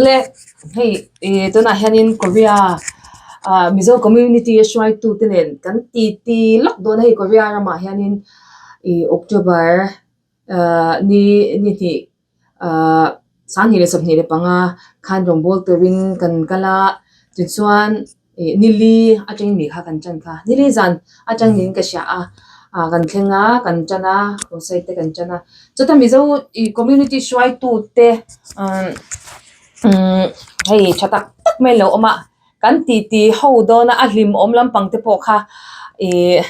Le hei ih tunah hianin Korea ah Mizo community a hruaitu te nen kan ti ti lawk dawn a hei Korea ramah hianin ih October ah ni ni hnih ah 2025 khan rawngbâwl turin kan kal a tichuan ih nili atangin mi kha kan ṭan kha nili zan atangin ka hria a ah kan thleng a kan ṭan a crusade te kan ṭan a chuta mizo ih community hruaitu te umm umm hei tha tak tak mai lo awm a kan titi ho dawn a a hlimawm lampang te pawh kha ih.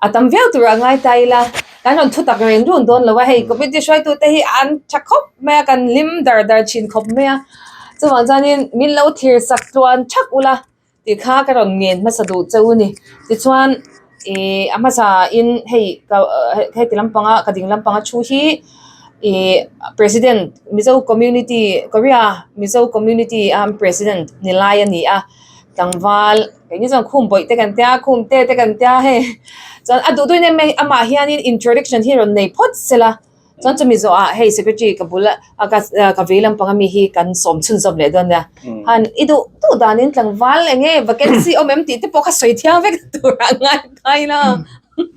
A tam viau tur a ngai ta ila, kan rawn thu tak reng run dawn lo a, hei committee hruaitute hi an tha khawp mai a, kan hlim dar dar thin khawp mai a, chuvang chuanin min lo thlir sak tluan thak ula tih kha ka rawn ngen hmasa duh che u ni. Tichuan ih a hmasa in hei ka heti lampanga ka ding lampanga thu hi ih president Mizo community Korea Mizo community a president ni lai a ni a, tlangval. Keini chuan khum bawih te kan tia, khum te te kan tia hei. Chuan a duh duhin em mai amah hianin introduction hi rawn nei phawt sela. Chuan chumi zawhah hei secretary ka bul a ka ka vei lampang ami hi kan sawm chhunzawm leh dawn nia. Han i duh duh danin tlangval eng nge vacancy awm em tih te pawh kha sawi thiang vek tur a ngai ta ila.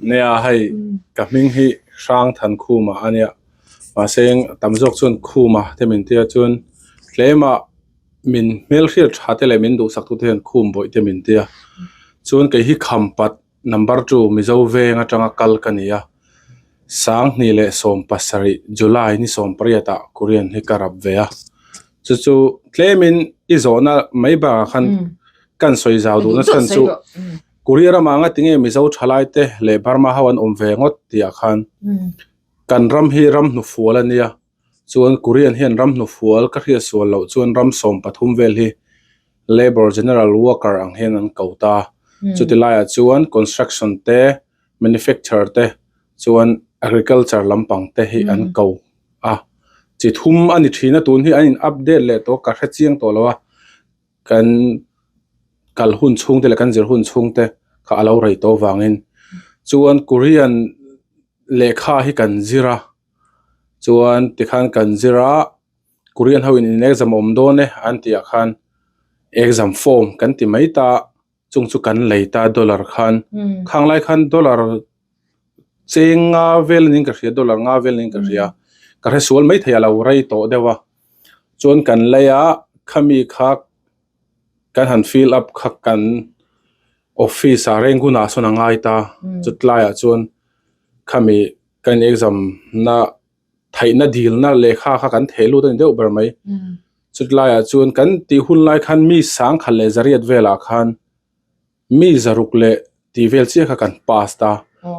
Nia hei ka hming hi Hrangthan Khuma a nia. Mahse tam zawk chuan Khuma te min tia chuan tlema Min hmelhriat tha te leh min duhsak tu te hian khum bawih te min ti a, chuan kei hi Khampat number two Mizo veng atanga kal ka ni a, 2017 July ni 18 ah Korean hi ka rap ve a, chu chu tlemin i zawhna mai bakah khan kan sawi zau duhna chhan chu Korea ramah anga tinge Mizo thalai te leh Burma ho an awm ve ngawt tih ah khan kan ram hi ram hnufual a nia. Chuan Korean hian ram hnufual ka hriat sual loh chuan ram 13 vel hi Labour General Worker ang hian an ko ta. Chuti laiah chuan construction te, manufacture te chuan agriculture lampang te hi an ko a. Chi thum a ni thin a tun hi an in update leh tawh ka hre chiang tawh lo a. Kan kal hun chhung te leh kan zir hun chhung te kha a lo rei tawh vangin chuan Korean lehkha hi kan zir a. Chuan tikhan kan zir a Korean ho in in exam a awm dawn e an tih ah khan exam form kan ti mai ta chung chu kan lei ta dollar khan khang lai khan dollar cheng nga vel niin ka hria dollar nga vel niin ka hria ka hre sual mai thei a lo rei tawh deuh a chuan kan lei a khami kha kan han fill up kha kan office ah reng hunah sawn a ngai ta chutlaiah chuan khami. Kan exam na theihna dilna lehkha kha kan theh lut a ni deuh ber mai. Chutlaiah chuan kan tih hun lai khan mi sangkhat leh zariat velah khan mi zaruk leh tih vel chiah kha kan pass ta.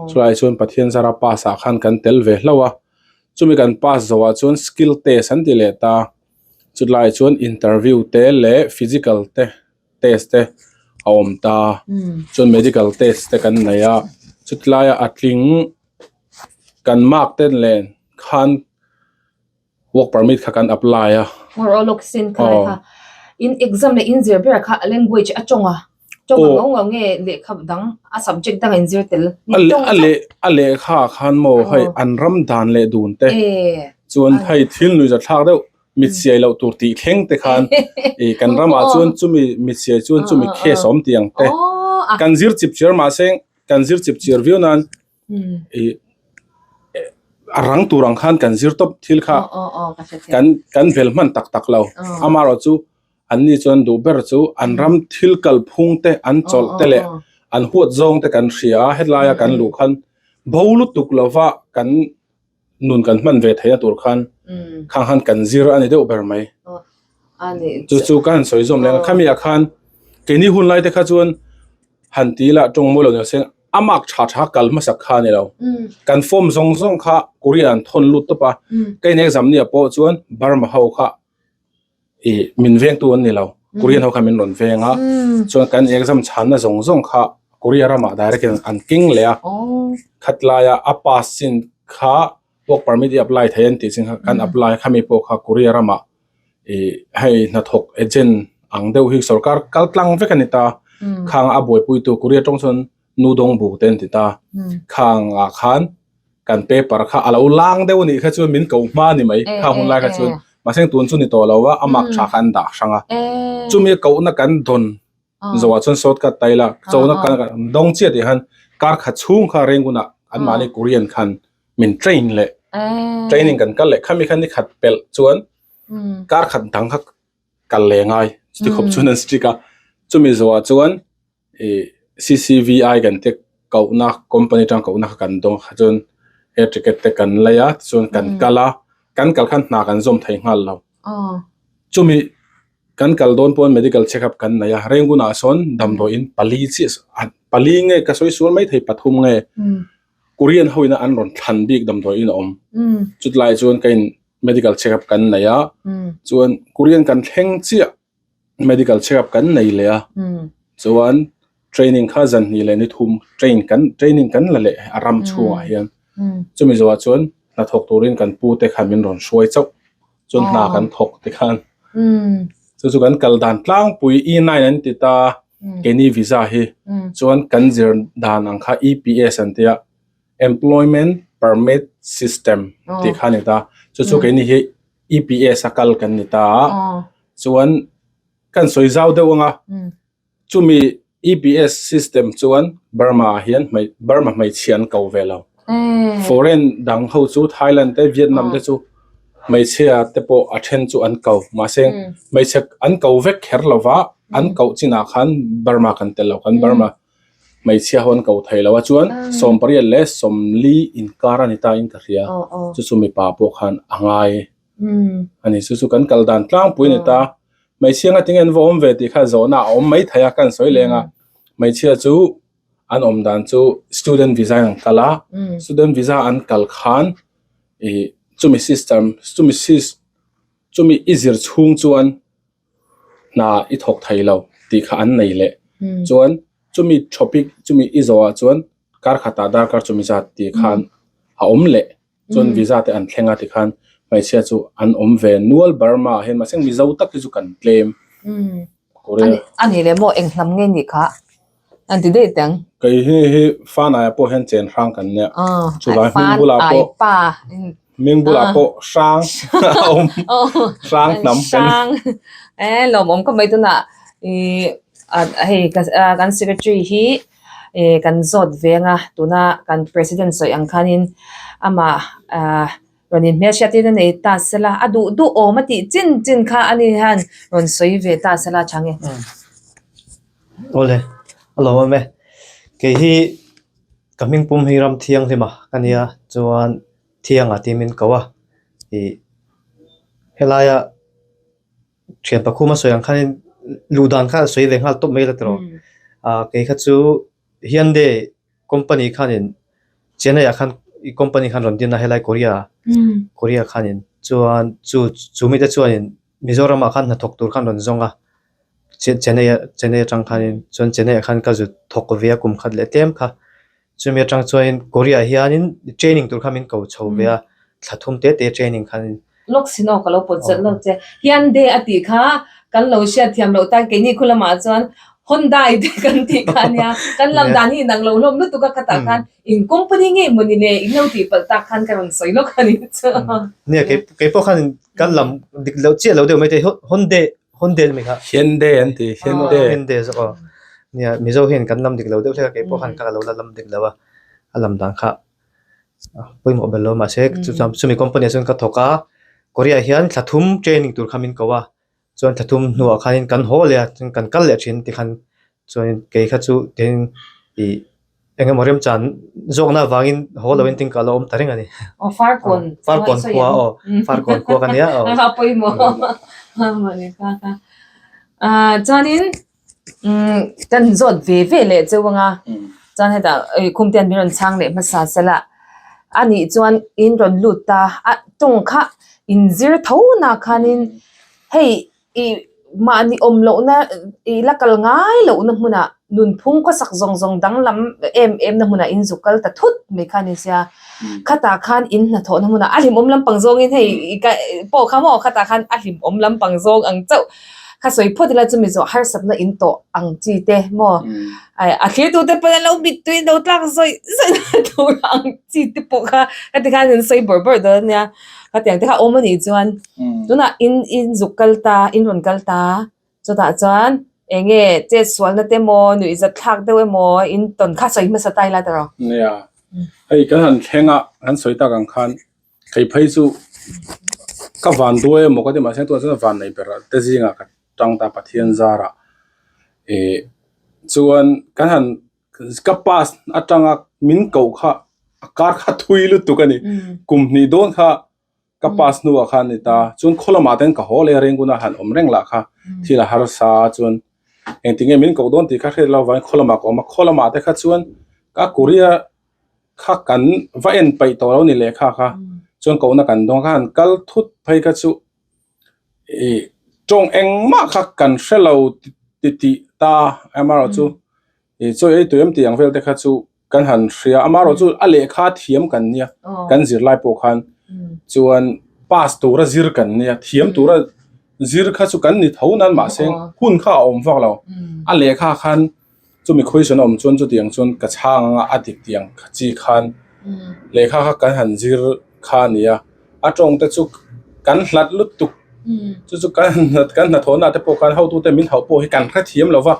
Chulaiah chuan Pathian zara pass ah khan kan tel ve hlauh a. Chumi kan pass zawhah chuan skill test an ti leh ta. Chutlaiah chuan interview te leh physical te test te a awm ta chuan medical test te kan nei a chutlaia a tling kan mark te nen khan work permit kha kan apply a. Aw in exam leh in zir ber kha language a tawng a tawng a ngau ngau nge lehkha dang a subject dang a in zir tel a lehkha ah khan maw hei an ram dan leh dun te chuan hei thil nuihza thlak deuh mit siai loh tur tih thleng te khan ih kan ramah chuan chumi mit siai chuan chumi case a awm tih ang te kan zir chip chiar mahse kan zir chip chiar viau nan ih a rang tur ang khan kan zir tawp thil kha kan kan vel hman tak tak lo amaherawhchu an ni chuan duh ber chu an ram thil kalphung te an chawlh te leh an huat zawng te kan hria a helaia kan luh khan bo lutuk lova kan nun kan hman ve theihna tur khan khang khan kan zir a ni deuh ber mai. Chu chu ka han sawi zawm leh ang. Khami ah khan keini hun lai te kha chuan han ti ila tawng mawi lo ni se a mark tha tha kal hmasak kha a ni lo. Kan form zawng zawng kha Korea an thawn lut tawp a. Ka in exam ni ah pawh chuan Burma ho kha ih min vengtu an ni lo. Korean ho kha min rawn veng a. Chuan kan exam chhanna zawng zawng kha Korea ramah direct in an keng leh a. Khatlaia a pass chin kha work permit i apply thei an tih chin kha kan apply khami pawh kha Korea ramah ih hei hnathawk agent ang deuh hi sorkar kal tlang vek a ni ta. Khang a buaipuitu Korea tawng chuan nu dawng bu te an ti ta. Khang ah khan kan paper kha a lo lang deuh a nih kha chuan min ko hma a ni mai. Khang hun lai kha chuan. Mahse tun chu ni tawh lo a, a mark tha kha an dah hrang a. Chumi kohna kan dawn zawhah chuan shortcut ta ila, chona kan dawng chiah tih khan kar khat chhung kha Rangoon ah anmahni Korean khan min train leh training kan kal leh khami khan ni khat pelh chuan kar khat dang kha kal leh ngai chuti khawp chuan an strict a. Chumi zawhah chuan ih C_C_V_I kan te kohna company atang kohna kha kan dawng kha chuan air ticket te kan lei a tichuan kan kal a kan kal khan hna kan zawm thei nghal lo chumi kan kal dawn pawn medical check up kan nei a Rangoon ah sawn damdawi in pali chiah pali nge ka sawi sual mai thei pathum nge Korean ho ina an rawn thlan bik damdawi in a awm chutlai chuan ka in medical check up kan nei a chuan Korean kan thleng chiah. Medical check up kan nei leh a chuan training kha zan hnih leh ni thum train kan training kan la leh a ram chhungah hian chumi zawhah chuan hnathawk turin kan pu te khan min rawn hruai chauh chuan hna kan thawk ti khan chu chu kan kal dan tlangpui E nine an ti ta keini visa hi chuan kan zir dan ang kha E P S an tia employment permit system tih kha a ni ta chu chu keini hi E P S a kal kan ni ta a. Chuan kan sawi zau deuh ang a, chumi E P S system chuan Burma ah hian Burma hmeichhia an ko ve lo. Foreign dang ho chu Thailand te Vietnam te chu hmeichhia te pawh a then chu an ko. Mahse hmeichhe an ko vek kher lo va, an koh chinah khan Burma kan tel lo. Kan Burma hmeichhia ho an ko thei lo a chuan 80 leh 40 inkar a ni ta in ka hria. Chu chu mipa pawh khan a ngai. A ni chu chu kan kal dan tlangpui a ni ta. Hmeichhia nga tinge an va awm ve tih kha zawhna a awm mai thei a ka han sawi leng a. Hmeichhia chu an awm dan chu student visa in an kal a, student visa an kal khan ih chumi system chumi chumi i zir chhung chuan hna i thawk thei lo tih kha an nei leh. Chuan chumi topic chumi i zawhah chuan kar khatah darkar chumi zat tih khan a awm leh. Chuan visa te an thleng a tikhan hmeichhia chu an awm ve nual Burma ah hian mahse Mizo tak hi chu kan tlem. Korea. A ni leh maw eng hnam nge nih kha an ti daih teng. Kei hi hi Fanai ah pawh hian chen hrang kan nia. Chuvai hming bulah pawh hming bulah pawh hrang a awm hrang hnam kan. Hrang e lawmawm khawp mai tunah i hei kan secretary hi eh kan zawt veng a tuna kan president sawi ang khanin amah ah rawn inhmelhriat in a nei ta sela a duh duh awm a tih chin chin kha ani hian rawn sawi ve ta sela tha nge. Awle a lo awm e kei hi ka hming pum hi ram thianghlim a ka nia chuan thiangah tih min ko a ih helaia. Thian pakhum a sawi ang khanin luh dan kha a sawi ve nghal tawp mai la tiraw. Ah kei kha chu Hyundai company khanin Chennai ah khan company khan rawn din a helai Korea Korea khanin chuan chu chu mite chuanin Mizoram ah khan hnathawk tur khan rawn zawng a Chennai Chennai atang khanin chuan Chennai ah khan ka zut thawk ve a kum khat leh tlem kha. Chumi atang chuanin Korea ah hianin training tur kha min ko chho ve a, thla thum te te training khanin. Lawk si nawk ka lo pawt zet lo che. Hyundai a tih kha kan lo hriat thiam loh tan keini khu lamah chuan Hyundai te kan tih kha ania. Kan lam dan hi inang lo hlawm lutuk a khatah khan in company ngei mawni le in lo tih palh tak khan ka rawn sawi lawk a ni chu. Nia keipawh khan kan lam dik loh chiah lo deuh mai thei Hyundai Hyundai mai kha. Hyundai an ti Hyundai. Hyundai zawk aw. Nia Mizo hian kan lam dik lo deuh hlek a keipawh khan ka lo la lam dik lo a a lam dan kha pawimawh ber lo mahse chu chuan chumi company ah chuan ka thawk a Korea ah hian thla thum training tur kha min ko a chuan thla thum hnuah khanin kan haw leh a chuan kan kal leh thin tikhan chuan kei kha chu tin ih eng emaw remchan zawkna avangin haw loin tin ka lo awm ta reng a ni. Aw Farkawn Farkawn khua aw Farkawn khua ka nia aw. A pawimawh ah chuanin umm kan zawt ve ve leh cheu anga chuan hetah khumte an min rawn chhang leh hmasa sela anih chuan in rawn lut ta a tawng kha in zir tho nak khanin hei Ih mahni awm lohna ih la kal ngai lohna hmunah nunphung khawsak zawng zawng danglam em em na hmunah in zuk kal ta thut mai kha a ni sia. Khatah khan in hnathawhna hmunah a hlimawm lampang zawngin hei pawh kha maw khatah khan a hlimawm lampang zawng ang chauh. Kha sawi phawt ila chumi zawh harsatna in tawh ang chi te maw a thlir tu te pawn an lo mittui an lo tlak zawih zawih na tur ang chi te pawh kha ka ti khan an sawi bawrh bawrh dawn ania. Khatiang te kha awm anih chuan tunah in in zuk kal ta in rawn kal ta chutah chuan eng nge chet sualna te emaw nuihzat thlak deuh emaw in tawn kha sawi hmasa ta ila tawrh. Nia hei kan han thleng a kan sawi tak ang khan Kei phei chu ka van duai emaw ka ti mahse tunah chuan van nei ber te zingah ka tang ta Pathian zarah ih chuan kan han ka pass atanga min koh kha a kar kha thui lutuk a ni kum hnih dawn kha ka pass hnuah khan a ni ta chuan khaw lamah te ka haw leh a reng hunah han awm reng lah kha thil a harsa chuan engtinge min koh dawn tih kha hriat loh avangin khaw lamah ka awm a khaw lamah te kha chuan ka Korea kha kan va en paih tawh lo ni lehkha kha chuan kohna kan dawng kha han kal thut phei kha chu ih tawng engmah kha kan hre lo ti tih ta amaherawh chu ih chaw ei tui em tih ang vel te kha chu kan han hria amaherawh chu a lehkha thiam kan nia kan zirlai pawh khan chuan pass tura zir kan nia thiam tura zir kha chu kan ni tho nan mahse hun kha a awm vak lo a lehkha khan. Chumi question a awm chuan chutiang chuan ka chhang anga a dik tiang chi khan lehkha kha kan han zir kha a ni a, a tawng te chu kan hlat lutuk chu chu kan kan hnathawhna te pawh khan hotute min hauh pawh hi kan hrethiam lo va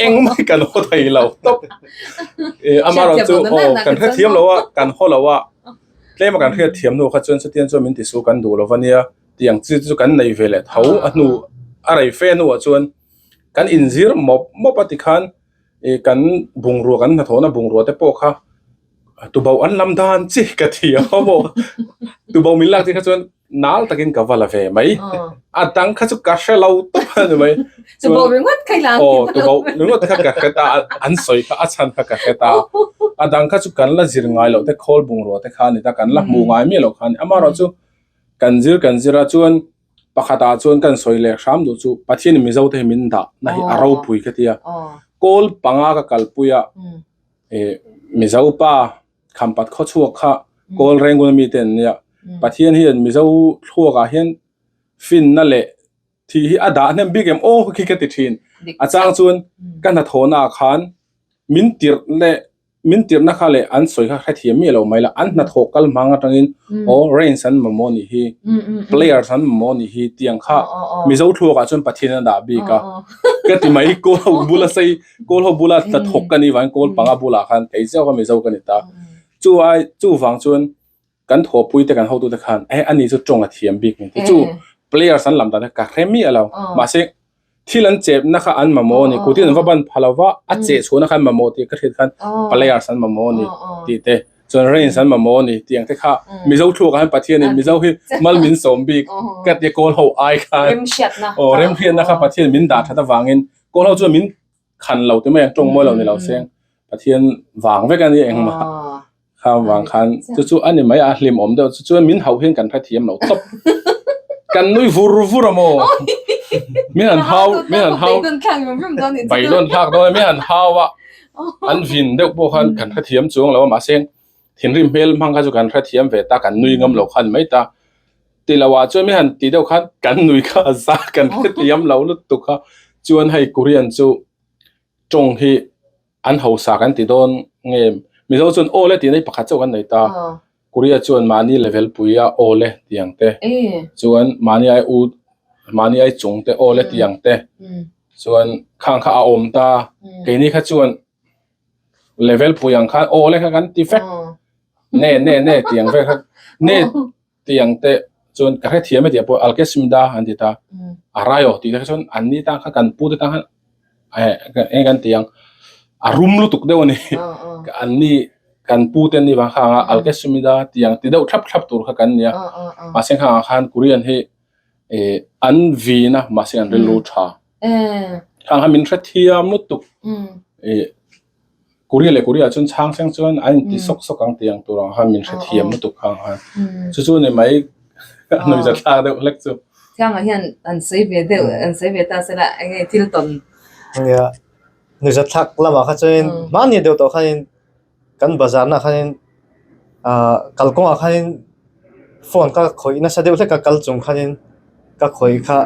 engmah hi kan haw thei lo tawp ih amaherawh chu aw kan hrethiam lo a kan haw lo a tlem a kan hriatthiam hnu kha chuan chutiang chuan min ti su kan duh lo va nia tiang chi chu kan nei ve leh tho a hnu a rei fe hnuah chuan. Kan inzir mawp mawp a tikhan ih kan bungrua kan hnathawhna bungrua te pawh kha tuboh an lam dan chi ka thiam a maw tuboh min lak te kha chuan nal takin ka va la ve mai a dang kha chu ka hre lo tawp a ni mai Tuboh ringawt kha i la aw tuboh ringawt kha ka hre ta a an sawi kha a chhan kha ka hre ta a dang kha chu kan la zir ngai loh te khawl bungrua te kha a ni ta kan la hmuh ngai miah loh kha a ni amaherawhchu kan zir kan zir a chuan. Pakhatah chuan kan sawi leh hram duh chu Pathianin Mizo te hi min dah na hi a ropui ka ti a. Kawl panga ka kalpui a, ih Mizo pa Khampat khawchhuak kha Kawl Rengun ami te an nia. Pathian hian Mizo thluakah hian finna leh thih hi a dah hnem bik em aw khi ka ti thin. A chang chuan ka hnathawhnaah khan min tirh leh Min tirhna kha leh an sawi kha hrethiam miah lo mai la, an hnathawh kal hmang atangin aw range an mamawh nih hi, players an mamawh nih hi tiang kha Mizo thluakah chuan Pathian a dah bik a, ka ti mai kawl ho bula sei kawl ho bula hnathawk ka nih vangin kawl panga bulah khan kei chiah kha Mizo ka ni ta. Chu ai chuvang chuan kan thawhpui te kan hotute khan eh ani chu tawng a thiam bik ni ti chu players an lam dan kha ka hre miah lo mahse thil an chepna kha an mamawh a ni kutin an va ban pha lo va a cheh chhuahna kha an mamawh tih ka hriat khan players an mamawh a ni tih te chuan range an mamawh a ni tih ang te kha Mizo thluakah hian Pathianin Mizo hi mal min sawm bik ka tia kawl ho ai khan aw remhriatna kha Pathian min dah that avangin kawl ho chuan min khan lo ti mai ang tawng mawi lo ni lo seng Pathian vang vek a ni engmah kha vang khan chu chu a ni mai a hlim awm deuh chu chuan min hauh hian kan hrethiam lo tawp kan nui vur vur a maw min han hau min han hau beidawn thlak dawn min han hau a an vin deuh pawh khan kan hrethiam chuang lo a mahse thinrim hmel hmang kha chu kan hrethiam ve ta kan nui ngam lo khan mai ta ti lo ah chuan min han ti deuh khan kan nui kha a za kan hrethiam lo lutuk a chuan hei Korean chu tawng hi an hausa kan ti dawn nge Mizo chuan aw le tih na hi pakhat chauh kan nei ta Korea chuan mahni level pui a aw le tih ang te chuan mahni ai u mahni ai chung te aw le tih ang te chuan khang kha a awm ta keini kha chuan level pui ang khan aw le kha kan ti vek ne ne ne tih ang vel kha ne tih ang te chuan ka hrethiam e tih pawh alkesimda an ti ta a raio tih te kha chuan an ni tan khan kan pu te tan khan eng kan ti ang a rum lutuk deuh a ni an ni kan pu te an ni vang khang a alkesimda tih ang ti deuh thlap thlap tur kha kan nia mahse khang ah khan Korean hi ih an vin a mahse an rilru tha khang kha min hrethiam lutuk ih Korea leh Korea chuan chhang thleng chuan an inti sawk sawk ang tih ang tur ang khan min hrethiam lutuk khang khan chu chu ni mai a nuihza thlak deuh hlek chu. Thiangah hian an sawi ve deuh an sawi ve ta sela eng nge thil tawn. Nia nuihza thlak lamah kha chuanin mahni deuh tawh khanin kan bazar nah khanin ah kalkawngah khanin phone ka khawih nasa deuh hlek a kal chung khanin ka khawih kha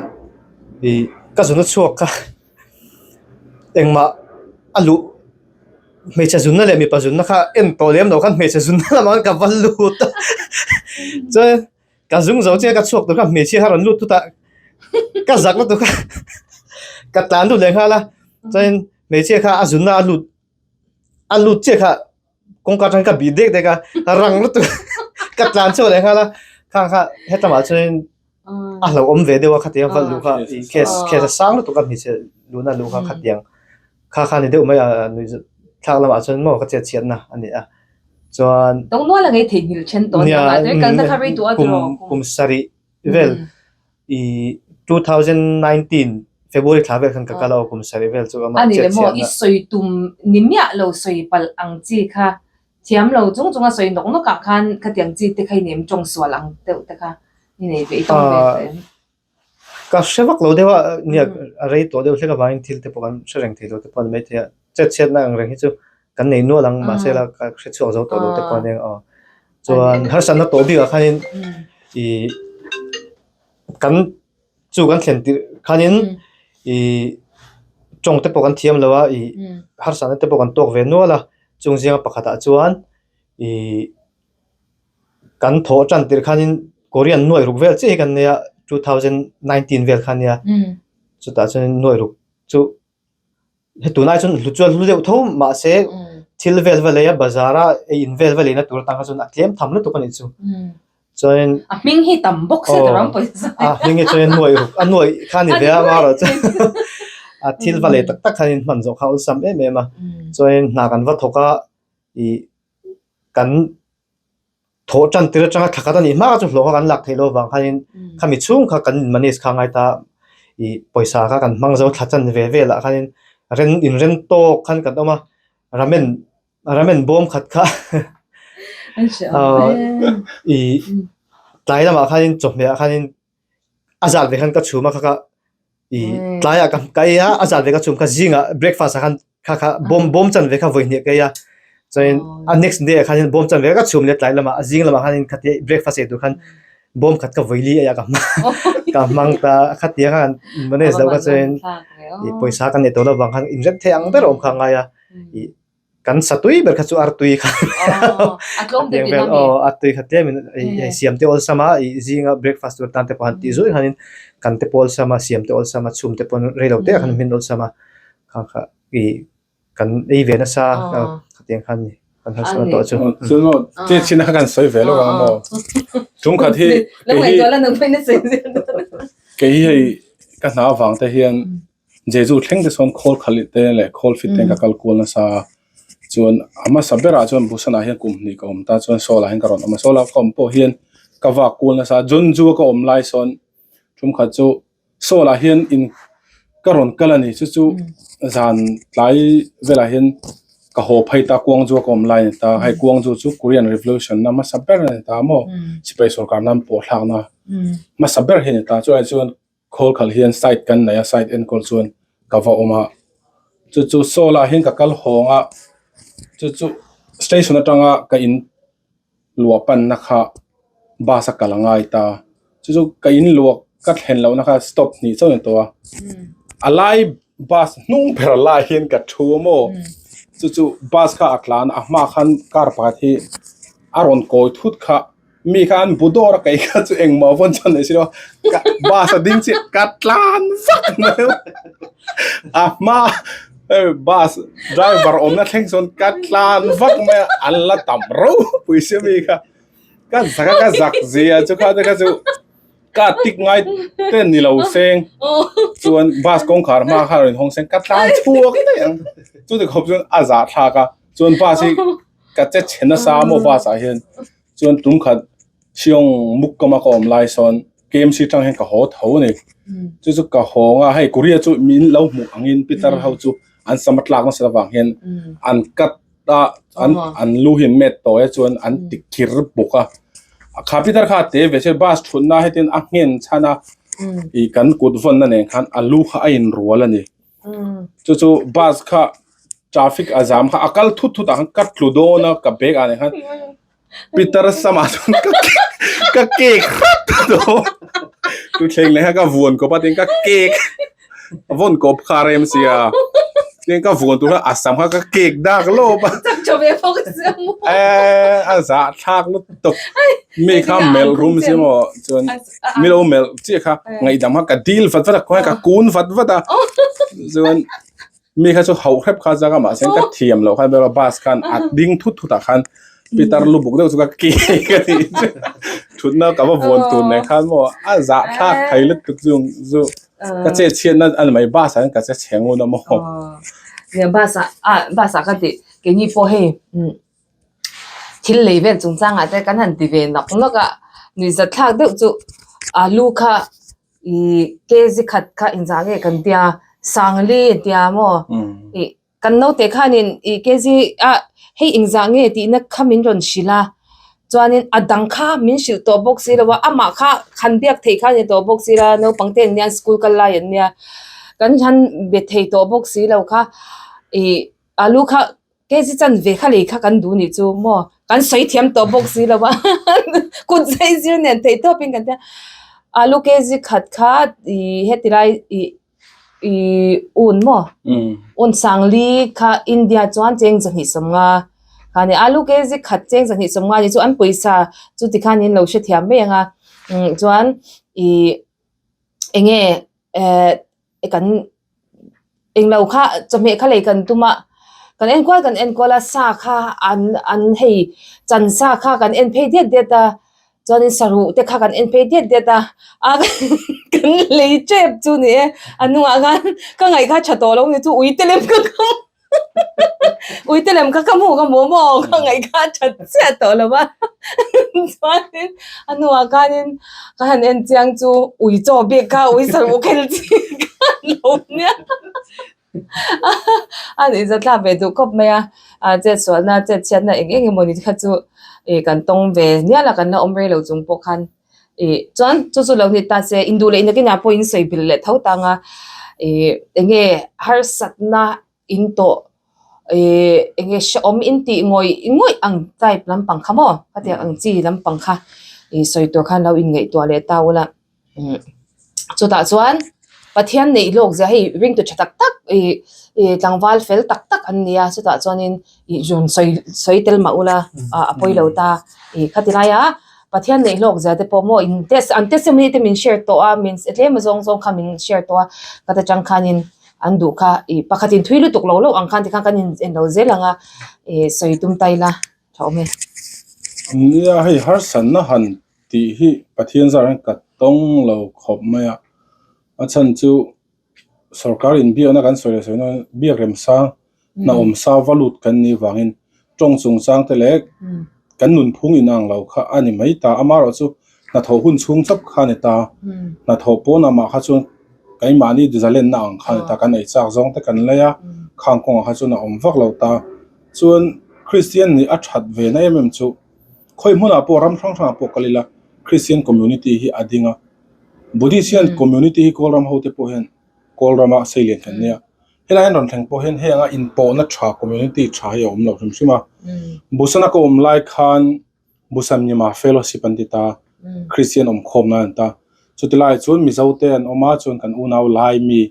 ih. Ka zunna chhuak kha engmah a luh hmeichhe zunna leh mipa zunna kha en tawh lem lo khan hmeichhe zunna lamah khan ka va lut a chuan ka zung zo chiah ka chhuak tur kha hmeichhia kha a rawn lut thut a ka zak lutuk a ka tlan lut leh nghal a chuan hmeichhia kha a zunna a lut a lut chiah kha kawngka atang ka bih dek dek a rang lutuk ka tlan chhuak leh nghal a khang kha hetlangah chuan a hlauhawm ve deuh a khatiang val luh kha ih case case a sang lutuk a hmeichhe luhna luh kha khatiang kha kha a ni deuh mai a nuih thlak lamah chuan maw ka chet chhiatna a ni a chuan nia kum kum sarih vel ih 2019 February thla vel khan ka kal a aw kum sarih vel chu ama chet chhiatna. I sawi tum ni miah lo sawi palh ang chi kha thiam lo chung chunga sawi nawk nawk ah khan khatiang chi te kha i nem tawng sual ang deuh te kha i nei ve i tawng ve tawh em? Ka hre vak lo deuh a, nia a rei tawh deuh hlek avangin thil te pawh kan hre reng thei lo te pawh a ni maithei a, chet chhiatna ang reng hi chu kan nei nual ang mahse la ka hre chhuak zo tawh lo te pawh a nia aw. Chuan harsatna tawh bikah khanin ih kan chu kan thlen tirh khanin ih tawng te pawh kan thiam lo a ih harsatna te pawh kan tawk ve nual a chung zinga pakhatah chuan ih kan thawh tan tirh khanin Korean nuai ruk vel chiah hi kan nei a 2019 vel kha ania chutah chuan nuai ruk chu He tunlai chuan hlu chuan hlu deuh tho mahse thil vel va lei a bazar a ei in vel va leina tur atang kha chuan a tlem tham lutuk a nih chu. Chuanin A hming hi tam bawk se ta ram pawisa. A hming hi chuanin nuaih ruk a nuaih kha a ni ve a amaherawh chu a thil va lei tak tak khanin hman zawh kha a awlsam em em a. Chuanin hna kan va thawk a ih kan Thawh tan tir atanga thla khat a nih hma chu hlawh kha kan lak theih loh avang khanin khami chhung kha kan manage kha a ngai ta a, ih pawisa kha kan hmang zo thla chan ve velah khanin ren inren tawk khan kan awm a, ramen ramen bawm khat kha ih tlai lamah khanin chawhmeh ah khanin A zat ve khan ka chhum a kha kha i tlaiah ka ka ei a a zat ve ka chhum kha zingah breakfast ah khan kha kha bawm bawm chan ve kha vawi hnih ka ei a chuanin a next day ah khanin bawm chan ve ka chhum leh tlai lamah a zing lamah khanin khatia breakfast ei tur khan bawm khat ka vawi li ei a ka hmang ka hmang ta a khatia khan manage loh kha chuanin i pawisa kan neih tawh loh avang khan inrem theih ang ber a awm kha a ngai a i Kan satui ber kha chu artui kha Hetiang vel aw artui kha tlem in hei siam te awlsam a ih zinga breakfast tur tan te pawh han tih zuih khanin kan te pawh awlsam a siam te awlsam a chhum te pawh rei lo te ah khan hmin awlsam a kha kha ih kan ei ve nasa hetiang khan ni kan harsatna tawh chu. Chu maw chet chhin kha kan sawi ve lo ang maw tumkhat hi kei hi kei hi hei ka hna avang te hian Jeju thleng te sawn khawl khalh te leh khawl fit te ka kal kual nasa a, chuan a hmasa berah chuan Busan ah hian kum hnih ka awm ta chuan Seoul ah hian ka rawn awm a, Seoul ah ka awm pawh hian ka vak kual nasa a, Jeonju a ka awm lai sawn tumkhat chu Seoul ah hian in ka rawn kal a ni chu chu zan tlai velah hian ka haw phei ta Gwangju a ka awm lai a ni ta, hei Gwangju chu Korean Revolution na hmasa ber a ni ta maw sipai sorkar nan pawh thlakna hmasa ber hi a ni ta chulai chuan. Khawl khalh hian site kan nei a, site enkawl chuan ka va awm a, chu chu Seoul ah hian ka kal hawng a, chu chu station atanga ka in luah panna kha bus a kal a ngai ta, chu chu ka in luah ka thlen lohna kha stop hnih chauh a ni tawh a, a lai bus hnung ber lai hian ka thu a maw, chu chu bus kha a tlan a, a hmaah khan car pakhat hi a rawn kawi thut kha. Mi kha an bu dawr a kei kha chu engmah vawn chuan nei si lo ka bus a ding chiah ka tlan vak mai a hma bus driver awmna thleng chuan ka tlan vak mai a an la tam ropui sia mi kha ka zak a ka zak zia chu kha te kha chu ka tik ngai te ni lo seng chuan bus kawngkhar hma kha a rawn hawng seng ka tlan chhuak daih ang chuti khawp chuan a zahthlak a chuan bus hi ka che chhe nasa maw bus ah hian chuan tum khat Siong muk kama ka awm lai sawn KMC tang hian ka haw tho a ni chu chu ka hawng a hei Korea chu min lo hmuh angin pitar ho chu an sama tlak nasa avang hian an cut a an an lu hi an met tawi a chuan an ti kir bawk a kha pitar kha a te ve se bus thutna hetin a nghen chhan a ih kan kut vawnna nen khan a lu kha a inrual a ni. Chu chu bus kha traffic a zam kha a kal thut thut ah khan ka tlu dawn a ka bag ah nen khan Peter sama chuan ka ka kek hrat dawn thuthleng leh kha ka vuan kawp a tin ka kek. A vawn kawp kha a rem sia. Tin ka vuan tur kha a sam kha ka kek dak lawp a. Chak tha ve bawk sia maw. Eh a zah thlak lutuk. Mi kha melh rum si maw chuan mi lo melh chiah kha ngaihdam kha ka dil vat vat a khawnge ka kun vat vat a. Chuan Mi kha chu hauh hrep kha chang a mahse ka thiam loh khan ber a bus khan a ding thut thut ah khan pitar lu buk deuh chu ka ke ka ti chu thutna ka va vuan tur nen khan maw a zah thlak thei lutuk chu chu ka che chhiat na a ni mai bus ah hian ka che chhe ngun a maw. Nia bus ah ah bus ah ka tih keini pawh hei thil lei vel chungchangah te kan han ti ve nawk nawk a nuihzat thlak deuh chu alu kha Ih kg khat kha inzah nge kan tia Sangli a tia maw ih kan naute khanin ih kg ah hei inzah nge tihna kha min rawn hrilh a chuanin a dang kha min hrilh tawh bawk si lo a amah kha han biak theih kha a ni tawh bawk si lo a naupang te an nia school kal lai an nia kan han be thei tawh bawk si lo kha ih alu kha. Kg chan ve kha lei kha kan duh nih chu maw kan sawi thiam tawh bawk si lo a kut zai zir nen theih tawp in kan tia alu kg khat kha ih heti lai ih ih un maw un sangli kha India chuan cheng zahnih sawmnga kha ni alu kg khat cheng zahnih sawmnga ni chu an pawisa chu tikhan in lo hrethiam mai ang a chuan ih eng nge eh kan englo kha chawhmeh kha lei kan tum a kan en kual kan en kual a sa kha an an hei chan sa kha kan en phei diat diat a chuanin saruh te kha kan en phei diat diat a a kan lei tep chu ni e a hnungah khan ka ngaih kha tha tawh lo ni chu ui te lem ka kham. Uite lem kha ka hmuh ka hmuh maw ka ngaih kha a that chiah tawh lo va chuanin a hnuah khanin ka han en chiang chu ui chaw bik kha ui saruk khel chi kha a lo nia a nuih zathlak ve duh khawp mai a a chetsualna chetchhiatna eng eng emaw ni kha chu ih kan tawng ve nial a kan la awm rei lo chung pawh khan ih chuan chu chu lo ni ta se induh leh nakinah pawh in sawi bil leh tho tang a ih eng nge harsatna in tawh ih eng nge hrehawm in tih ngawih ngawih ang type lampang kha maw khatiang ang chi lampang kha ih sawi tur khan lo inngaihtuah leh ta ula umm chutah chuan Pathian neih lawk zia hei ringtu tha tak tak ih ih tlangval fel tak tak an ni a chutah chuanin ih rawn sawi sawi tel mah ula ah a pawi lo ta ih khati laia Pathian neih hlawk zia te pawh maw in test an testimony te min share tawh a min tlem a zawng zawng kha min share tawh a ka ta tang khanin an duh kha ih pakhat in thui lutuk lo lo ang khan tikhan kan in en lo zel ang a ih sawi tum ta ila tha awm e. Nia hei harsatna han tih hi Pathian zar hian ka tawng lo khawp mai a, a chhan chu sorkar inbiakna kan sawi leh sawi na biak rem sang hna awm sa va lut kan nih vangin tawng chungchang te leh kan nunphung inang lo kha a ni mai ta amaherawh chu hnathawh hun chhung chauh kha a ni ta hnathawh pawn amah kha chuan keimahni zalenna ang kha a ni ta kan ei chak zawng te kan lei a khang kawngah kha chuan a awm vak lo ta chuan Kristian nih a that ve na em em chu khawi hmunah pawh ram hrang hrangah pawh kal ila Kristian community hi a ding a Buddhist hian community hi Kawlram ho te pawh hian Kawlrama sei lian kan nia. Helai an rawn thleng pawh hian hei anga inpawhna tha community tha hi a awm lo hrim hrim a. Busana ka awm lai khan Busan Myanmar Fellowship an ti ta, Christian awmkhawmna an ta. Chuti lai chuan Mizo te an awm a, chuan kan unau lai mi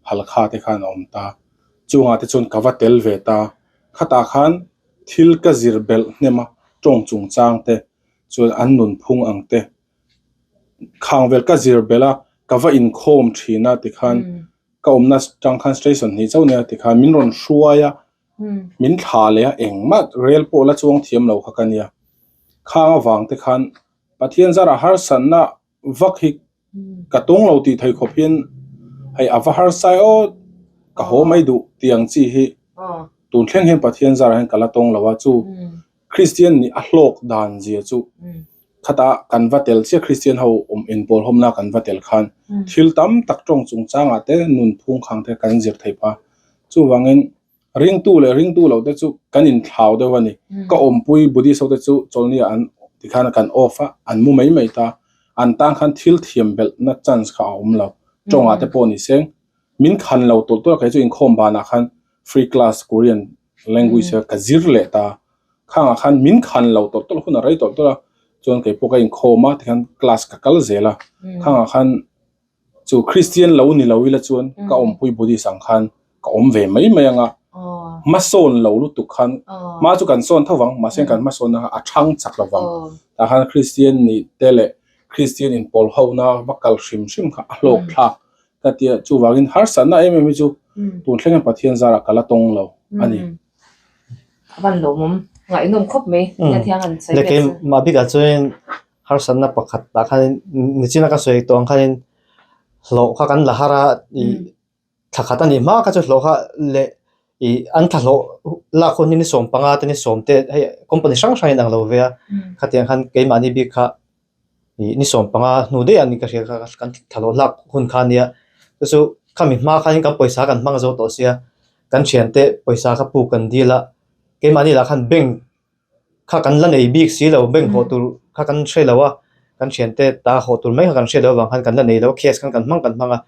Halkha te khan a awm ta. Chungah te chuan ka va tel ve ta. Khatah khan thil ka zir belh hnem a, tawng chungchang te chuan an nunphung ang te khang vel ka zir belh a, ka va inkhawm thin a tikhan ka awmna tang khan station hnih chauh nia tikhan min rawn hruai a, min thlah leh a engmah rel pawh la chuang thiam lo kha ka nia. Khang avang te khan Pathian zara harsatna vak hi ka tawng lo tih thei khawp hian hei a va harsa e aw ka haw mai duh tih ang chi hi tun thleng hian Pathian zarah hian ka la tawng lo a chu Kristian nih a hlawk dan zia chu khata kan va tel chiah Kristian ho awm inpawl hawmna kan va tel khan thil tam tak tawng chungchangah te nunphung khang te kan zir thei pha chuvangin Ringtu leh ringtu loh te chu kan inthlau deuh a ni. Ka awmpui Buddhist ho te chu chawlhni ah an tikhan kan off a, an mu mai mai ta. An tan khan thil thiam belhna chance kha a awm lo. Tawngah te pawh ni seng. Min khan lo tawlh tawlh a kei chu inkhawm banah khan free class Korean language kha ka zir leh ta. Khangah khan min khan lo tawlh tawlh hun a rei tawlh tawlh a, chuan kei pawh ka inkhawm a tikhan class ka kal zel a. Khangah khan. Chu Kristian lo ni lo ila chuan ka awmpui Buddhist ang khan ka awm ve mai mai anga hmasawn lo lutuk khan hma chu kan sawn tho vang mahse kan hmasawnna kha a thang chak lo vang. Tah khan Kristian nih te leh Kristian inpawl hona va kal hrim hrim kha a hlawk thlak ka tia chuvangin harsatna em em hi chu tun thlengin Pathian zarah ka la tawng lo a ni. A van lawmawm ngaihnawm khawp mai nia thiang an sawi Leh keimah bikah chuan harsatna pakhat tah khanin nichina ka sawi tawh ang khanin hlawh kha kan la har a ih thla khat a nih hma kha chu hlawh kha leh ih an thla hlawh lak hun hi ni 15 te ni 10 te hei company hrang hrang in ang lo ve a khatiang khan keimahni bik kha ih ni 15 hnu daih a ni ka hria kha kan thla hlawh lak hun kha a nia chu chu khami hma khanin kan pawisa kan hmang zo tawh sia kan thiante pawisa kha puk kan dil a keimahni lah khan bank kha kan la nei bik si lo bank hawh tur kha kan hre lo a kan thiante ta hawh tur mai kha kan hre lo avang khan kan la nei lo a cash khan kan hmang kan hmang a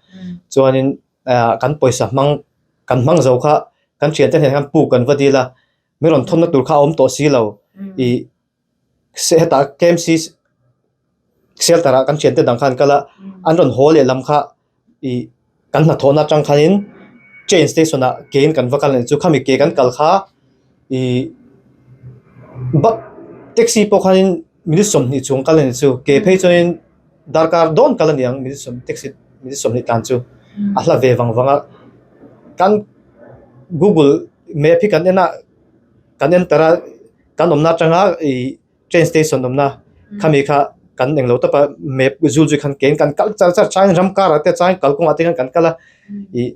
chuanin ah kan pawisa hmang kan hmang zo kha kan thiante hnenah khan puk kan va dil a mi rawn thawnna tur kha a awm tawh si lo ih hetah K M C shelter ah kan thiante dang khan kal a an rawn haw leh lam kha ih kan hnathawhna atang khanin train station ah ke in kan va kal a nih chu khami ke kan kal kha ih bus taxi pawh khanin minute 20 chung kal a nih chu ke phei chuanin darkar dawn kal a ni ang minute sawm taxi minute 20 tlan chu a hla ve vang vang a kan google map hi kan en a kan enter a kan awmna atanga ih train station awmna khami kha kan englo tawp a map zul zui khan kein kan kal char char changin ram karah te changin kalkawngah te khan kan kal a ih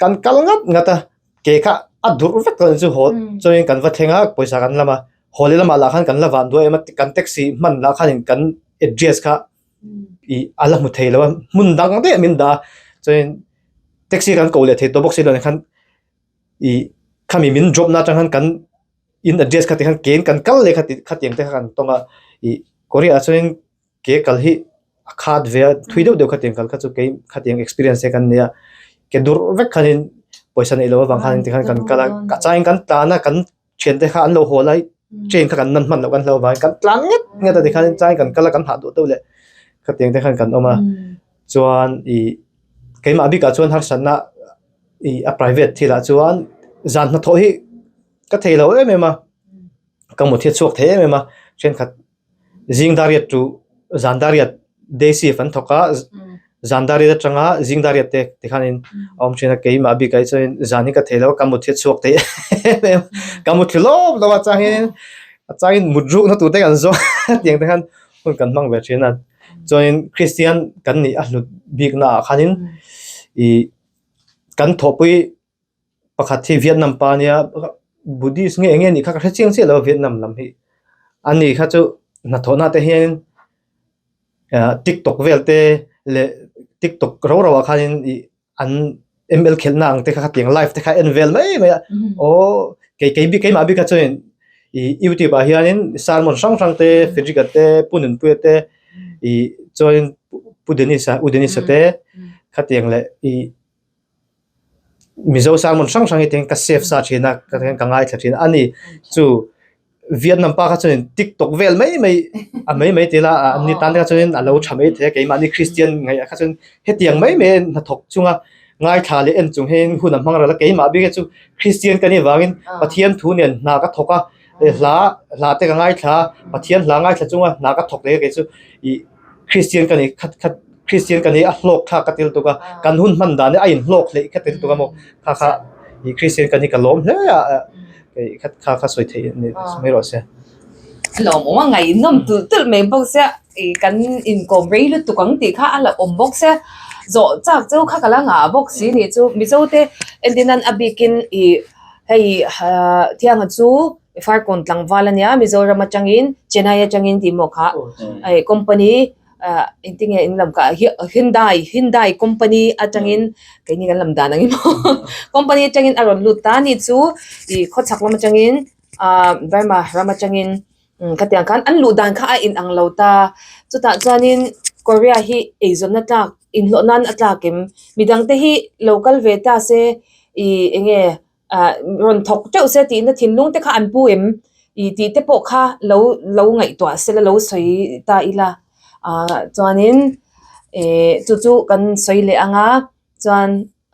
kan kal ngat ngat a ke kha a durh vek tawh chu haw chuanin kan va thleng a pawisa kan lam a haw leh lamah lah khan kan la van duai em a kan taxi hman lah khanin kan address kha ih a la hmu thei lo a hmun dang daih min dah a chuanin taxi kan ko leh thei tawh bawk si lo ah khan ih khami min drop na atang khan kan in address kha ti khan kein kan kal leh kha ti khatiang te kha kan tawng a ih Korea ah chuanin ke kal hi a khat ve a thui deuh deuh khatiang kal kha chu kei khatiang experience te kan nei a ke dur vek khanin pawisa neih loh avang khan tikhan kan kal a a changin kan tlan a kan thian te kha an lo haw lai train kha kan nan hman loh kan hlau avangin kan tlan nget nget a tikhan changin kan kal a kan hah duh deuh leh khatiang te khan kan awm a chuan ih keimah bikah chuan harsatna ih a private thilah chuan zan hnathawh hi ka thei lo em em a ka mut hi a chhuak thei em em a thenkhat zing dar riat chu zan dar riat day shift an thawk a zan dar riat atanga zing dar riat te tikhanin a awm thin a keimah bik ah hi chuan zan hi ka thei lo a ka mut hi a chhuak thei em em ka mut thlu lawp lawp a changin a changin mut rukna tur te kan zawng a tiang te khan hun kan hmang ve thin a chuanin Kristian kan nih a hlut bikna ah khanin ih kan thawhpui pakhat hi Vietnam pa ania Buddhist nge eng nge nih kha ka hre chiang chiah lo a Vietnam lam hi ani kha chu hnathawhna te hian ah tiktok vel te leh tiktok ro ro ah khanin ih an M_L khelhna ang te kha khatiang live te kha en vel mai mai a aw kei kei bik keimah bik kha chuanin ih youtube ah hianin sermon hrang hrang te Frederick-a te Pu Nunpuia te ih chuanin Pu Dennis-a U Dennis-a te khatiang leh ih Mizo sermon hrang hrang hi tiang ka save sa thin a ka ka ngaithla thin a ni chu Vietnam pa kha chuanin tiktok vel mai mai a mai mai tila a ni tan te kha chuanin a lo tha mai thei a keimahni Christian ngaih ah kha chuan hetiang mai mai a hnathawk chunga ngaithla leh en chung hian hun a hmang ral a keimah bik hi chu Christian ka nih avangin Pathian thu nen hna ka thawk a hla hla te ka ngaithla a Pathian hla ngaithla chunga hna ka thawk leh kei chu ih Christian ka nih khat khat Christian ka nih a hlawk thlak ka tel tuk a kan hun hman dan hi a inhlawk hleih ka tel tuk a maw kha kha ih Christian ka nih ka lawm hle a kei khat kha kha sawi theih ni mai rawh se. A lawmawm a ngaihnawm tulh tulh mai bawk sia ih kan inkawm rei lutuk ang tih kha a la awm bawk sia zawh chak chu kha ka la ngah bawk si nih chu Mizo te entir nan a bikin ih hei Thianga chu Farkawn tlangval a nia Mizoram atangin Chennai atangin tih maw kha hei company ah engtin nge in lam kha Hyundai Hyundai company atangin keini kan lam dan ang emaw company atangin a rawn lut ta a ni chu ih khawchhak lam atangin ah Burma ram atangin khatiang khan an luh dan kha a inang lo ta chutah chuanin Korea hi eizawnna tlak inhlawh nan a tlak em midang te hi lo kal ve ta se ih eng nge. ah rawn thawk teuh se tihna thinlung te kha an pu em ih tih te pawh kha lo lo ngaihtuah se la lo sawi ta ila ah chuanin. Eh chu chu kan sawi leh ang a chuan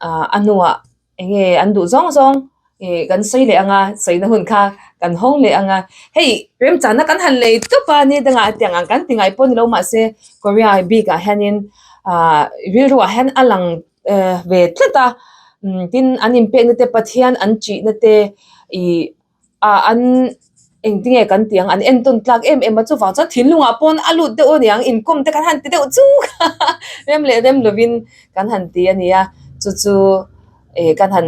ah a hnuah eng nge an duh zawng zawng ih kan sawi leh ang a sawina hun kha kan hawng leh ang a hei remchana kan han lei tawp a ni dangah tiang ang kan ti ngai pawh ni lo mahse Korea bikah hianin ah rilru ah hian a lang eh ve tlat a tin an inpekna te Pathian an ṭihna te ih ah an engtinge kan tih ang an entawn tlak em em a chuvang chuan thinlungah pawn a lut deuh a niang inkawm te kan han ti deuh chuk a rem leh rem lovin kan han ti a nia chu chu eh kan han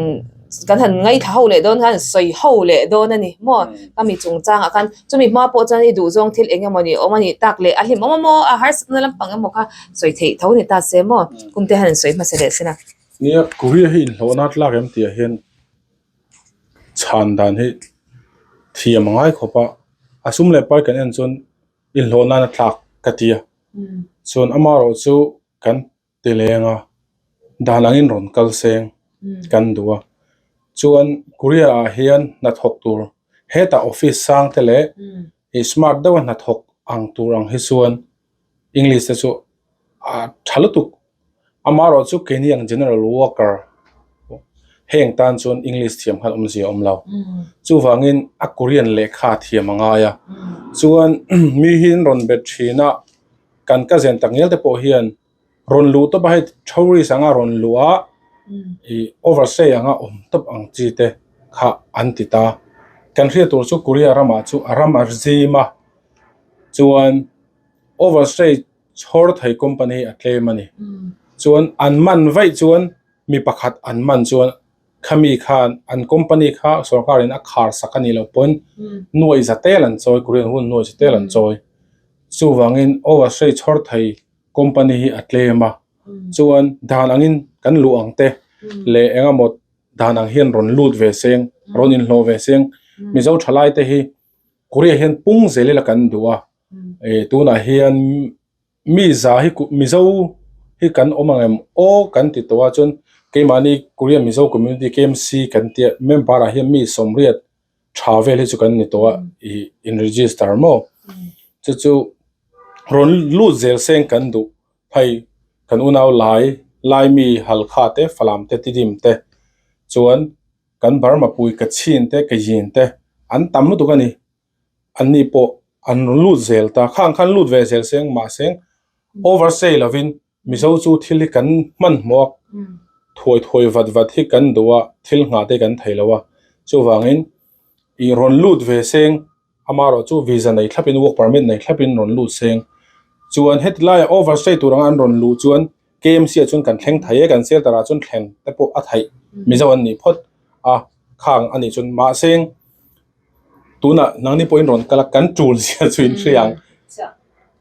kan han ngaithla ho leh dawn khan sawi ho leh dawn a ni maw ka mi chungchangah khan chumi hma pawh chuan i duhzawng thil eng emaw ni awm a nih tak leh a hlim awm emaw a harsatna lampang emaw kha sawi theih tho ni ta se maw kum te han sawi hmasa leh sin a. Nia Korea hi inhlawhna tlak em tih ah hian chhan dan hi thiam a ngai khawp a, a sum leh pai kan en chuan inhlawh nan a tlak ka ti a, chuan amaherawh chu kan ti leng a, dan angin rawn kal seng kan duh a, chuan Korea ah hian hnathawk tur hetah office sang te leh ih smart deuh a hnathawk ang tur ang hi chuan English te chu a tha lutuk. Amaherawh chu keini ang general worker heng tan chuan English thiam khan awmzia a awm lo. Chuvangin a Korean lehkha thiam a ngai a. Chuan mi hi an rawn bet thin a, kan ka zen tak ngial te pawh hian rawn luh tawp a hei tourist anga rawn luh a ih overstay anga awm tawp ang chi te kha an ti ta. Kan hriat tur chu Korea ramah chu a ram a zim a chuan overstay chhawr thei company a tlem a ni. Chuan an man vaih chuan mi pakhat an man chuan khami khan an company kha sorkar in a khar sak a nih loh pawn nuaih za tel an chawi Korean hun nuaih za tel an chawi. Chuvangin overstay chhawr thei company hi a tlem a chuan dan angin kan luh ang te leh eng emaw dan ang hian rawn lut ve seng rawn inhlawh ve seng Mizo thalai te hi Korea hian pung zel ila kan duh a eh tunah hian mi za hi Mizo hi kan awm ang em aw kan ti tawh a chuan keimahni Korea Mizo community KMC kan tia member ah hian mi sawmriat tha vel hi chu kan ni tawh a ih in register maw chu chu rawn lut zel seng kan duh phei kan unau lai lai mi Halkha te Falam te Tidim te chuan. Kan Burma pui ka chhin te ka yin te an tam lutuk a ni. Anni pawh an rawn lut zel ta. Khang khan lut ve zel seng mahse overstay lovin Mizo chu thil hi kan hmanhmawh a, thuai thuai vat vat hi kan duh a, thil nghah te kan thei lo a. Chuvangin ih rawn lut ve seng amaherawh chu visa nei thlapin work permit nei thlapin rawn lut seng. Chuan heti laiah overstay tur anga an rawn luh chuan KMC ah chuan kan thleng thei e, kan shelter ah chuan thleng te pawh a theih Mizo an nih phawt a khang a nih chuan mahse tunah nangni pawhin rawn kal a kan tul zia chu in hria ang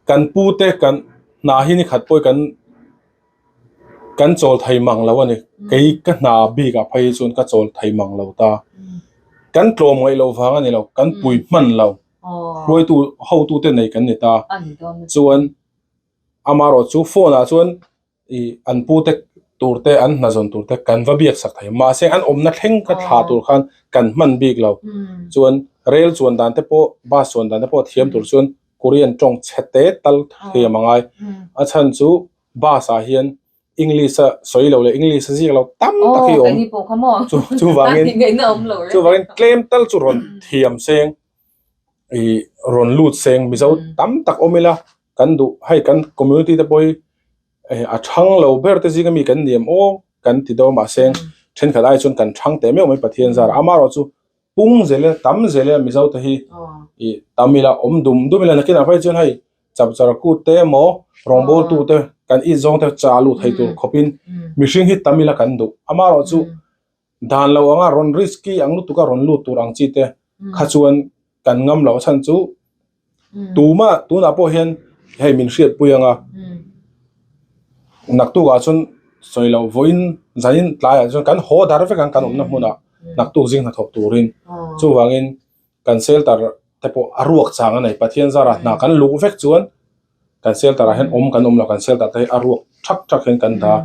kan pu te kan hna hi ni khat pawh kan kan chawl thei mang lo a ni kei ka hna bik ah phei chuan ka chawl thei mang lo ta kan tlawm ngaih loh vang a ni lo kan pui hman lo hruaitu hotu te nei kan ni ta chuan. Amaherawh chu phone ah chuan ih an pu te tur te an hna zawn tur te kan va biak sak thei mahse an awmna thleng kha thla tur khan kan hman bik lo chuan rail chuan dan te pawh bus chuan dan te pawh thiam tur chuan Korean tawng chhe te tal thiam a ngai a chhan chu bus ah hian English a sawi lo leh English a ziak lo tam tak hi a awm chuvangin chuvangin tlem tal chu rawn thiam seng ih rawn lut seng Mizo tam tak awm ila kan duh hei kan community te pawh hi eh a thang lo ber te zinga mi kan ni em aw kan ti dawn mahse thenkhat ai chuan kan thang teh meuh mai Pathian zar amaherawh chu pung zel ila tam zel ila Mizo te hi ih tam ila awm dum dum ila nakinah phei chuan hei chapchar kut te emaw rawngbawltu te kan it zawng te cha lut thei tur khawpin mihring hi tam ila kan duh amaherawh chu Dan lo anga rawn risky ang lutuk a rawn lut tur ang chi te kha chuan kan ngam loh chhan chu tuma tunah pawh hian hei min hriatpui anga naktuk ah chuan sawi loh vawiin zanin tlaiah chuan kan haw dar vek ang kan awmna hmunah naktuk zing hnathawk turin chuvangin kan shelter te pawh a ruak chang a nei Pathian zarah hna kan luh vek chuan kan shelter ah hian awm kan awm lo kan shelter te hi a ruak thak thak hian kan dah a